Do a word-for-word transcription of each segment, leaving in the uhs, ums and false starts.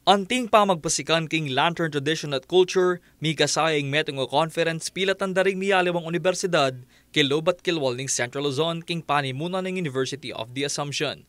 Anting pamagpasikan king Lantern Tradition at Culture, mikasaya ing metung a conference pilatan da ring miyaliwang universidad, kilub at kilwal ning Central Luzon king panimunan ning University of the Assumption.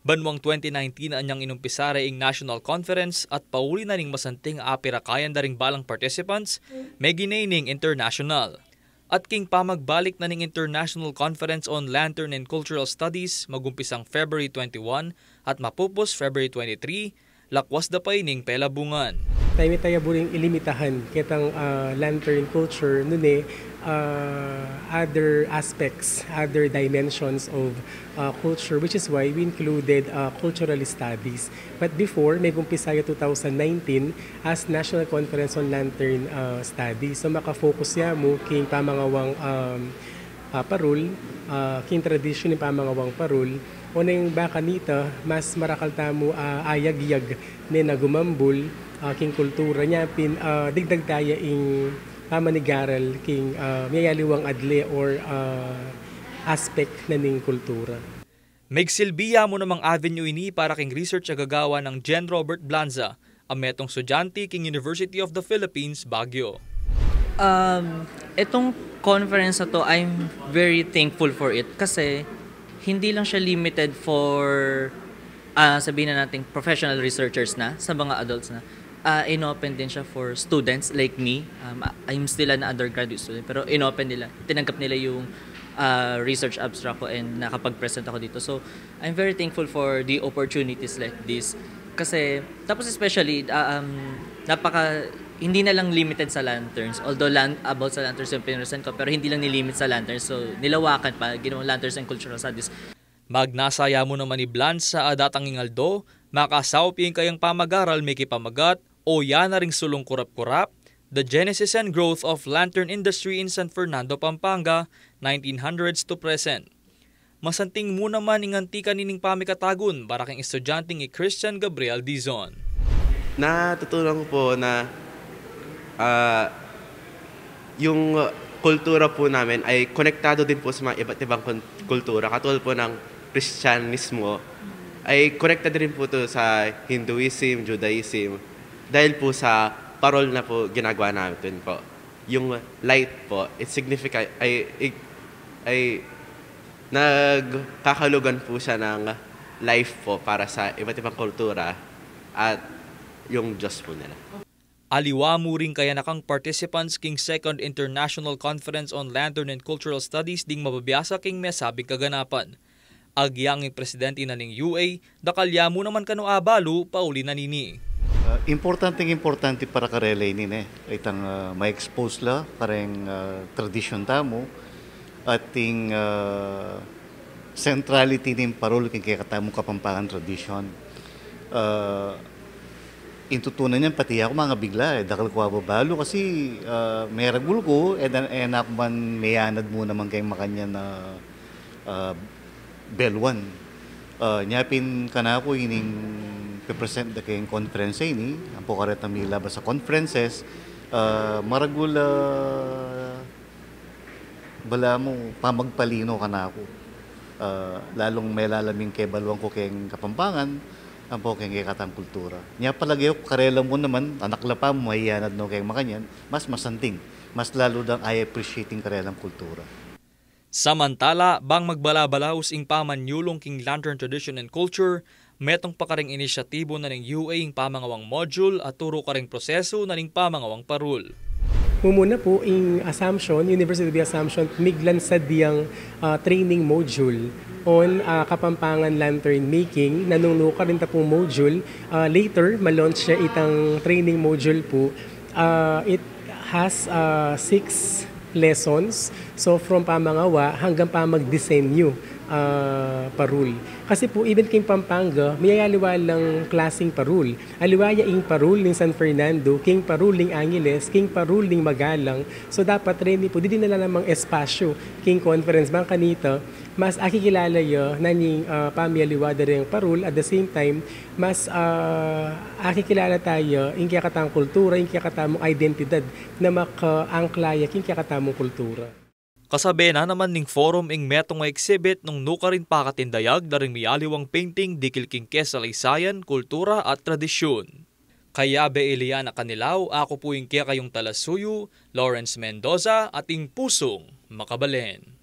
Banwang twenty nineteen a anyang inumpisara ing National Conference at pauli na ning masanting a apirakayan da ring balang participants, meging ne ning international. At king pamagbalik na ning International Conference on Lantern and Cultural Studies, magumpisang February twenty-one at mapupus February twenty-three, lakwas da pa ining pelabungan. Taimi taya buring ilimitahan ketang, ah, lantern culture, nune, ah, other aspects, other dimensions of, ah, culture, which is why we included, ah, cultural studies. But before, megumpisa ya two thousand nineteen as National Conference on Lantern, ah, Studies. So, makafocus ya mu king pamangawang, um, ah, parul, ah, king tradisyon ning pamangawang parul. Oneng bakanita, mas marakal tamu, ah, ayagyag ne na gumambul, ah, king kultura nya pin, ah, digdag taya ing pamanigaral king, ah, miyayaliwang adle or, ah, aspect na ning kultura. Megsilbi ya mu namang avenue ini para king research a gagawa nang Jen Robert Blanza, a metung estudyante king University of the Philippines, Baguio. Um, itong conference na to, I'm very thankful for it kasi hindi lang siya limited for, ah, sabihin na nating professional researchers na, sa mga adults na. Ah, inopen din siya for students like me. Um, I'm still an undergraduate student, pero inopen nila. Tinanggap nila yung, ah, research abstract ko and nakapag-present ako dito. So, I'm very thankful for the opportunities like this. Kasi, tapos especially, ah, um, napaka, hindi na lang limited sa lanterns. Although lan-, about sa lanterns yung pinresent ko, pero hindi lang nilimit sa lanterns. So, nilawakan pa, ginawang lanterns and cultural studies. Magnasa ya mu naman i Blanza a datang ing aldo, makasaup ya ing kayang pamagaral mikipamagat, o ya na ring sulung kurap-kurap, The Genesis and Growth of Lantern Industry in San Fernando, Pampanga, nineteen hundreds to present. Masanting mu naman ing anti kanining pamikatagun, para king estudyanteng i Christian Gabriel Dizon. Natutunan ko po na, ah, yung kultura po namin ay konektado din po sa mga iba't ibang kun-, kultura. Katulad po ng Kristyanismo, ay konektado rin po 'to sa Hinduism, Judaism, dahil po sa parol na po ginagawa natin po. Yung light po, it significa-, ay, ig-, ay nagkakalugan po siya ng life po para sa iba't ibang kultura at yung Diyos po nila. Aliwa mu ring kayanakang participants king Second International Conference on Lantern and Cultural Studies ding mabibiasa king mesabing kaganapan. Agyang ing presidente na ning U A, dakal ya mu naman kanu abalu pauli na nini. Ah, importanteng importante para karela ini, ne. Itang, ah, ma-expose la kareng, ah, tradisyon tamu, at ing, ah, centrality ning parol king kekatamung Kapampangan tradisyon. Ah, ing tutunan niyan, pati aku mangabigla, e. Dakal ku ababalu kasi, ah, meragul ku, e, dan, e, na ku man meyanad mu naman keng makanyan a, ah, beluan. Ah, nya pin kanaku ining pe-present da keng conference ini, ampo karetang milabas a conferences, ah, maragul, ah, balamu pamagpalino kanaku. Ah, lalung melalam ing kebaluan ku keng Kapampangan, ampo keng kekatang kultura. Nya palage ku karela mu naman, anak la pa mu, mayanad no keng makanyan, mas masanting, mas lalu dang i-appreciate ing karelang kultura. Samantala, bang magbalabalaus ing pamanyulung king Lantern Tradition and Culture, metung pa karing inisyatibu na ning U A ing pamangawang module a turu karing prosesu na ning pamangawang parul. Mumuna pu ing Assumption, University of the Assumption, miglansad yang, ah, training module on, ah, Kapampangan lantern making, nanu karin ta pung module, ah, later, ma-launch ya itang training module pu. Ah, it has, ah, six lessons. So, from pamangawa hanggang pamagdisenyu, ah, parul. Kasi pu, even king Pampanga, miyayaliwa lang klasing parul. Aliwa ya ing parul ning San Fernando, king parul ning Angeles, king parul ning Magalang. So, dapat reni pu, didinala namang espasyu king conference bang kanita, mas akikilala ya na ning, ah, pamiyaliwa da reng parul, at the same time, mas, ah, akikilala taya ing kekatamung kultura, ing kekatamung identidad na makaangkla ya king kekatamung kultura. Kasabe na naman ning forum ing metung a exhibit nung nukarin pakatindayag da ring mialiwang painting dikil king kesaleysayan, kultura at tradisyun. Kayabe ilian a Kanilaw, aku pu ing kekayung talasuyu, Lawrence Mendoza, at ing pusung makabalen.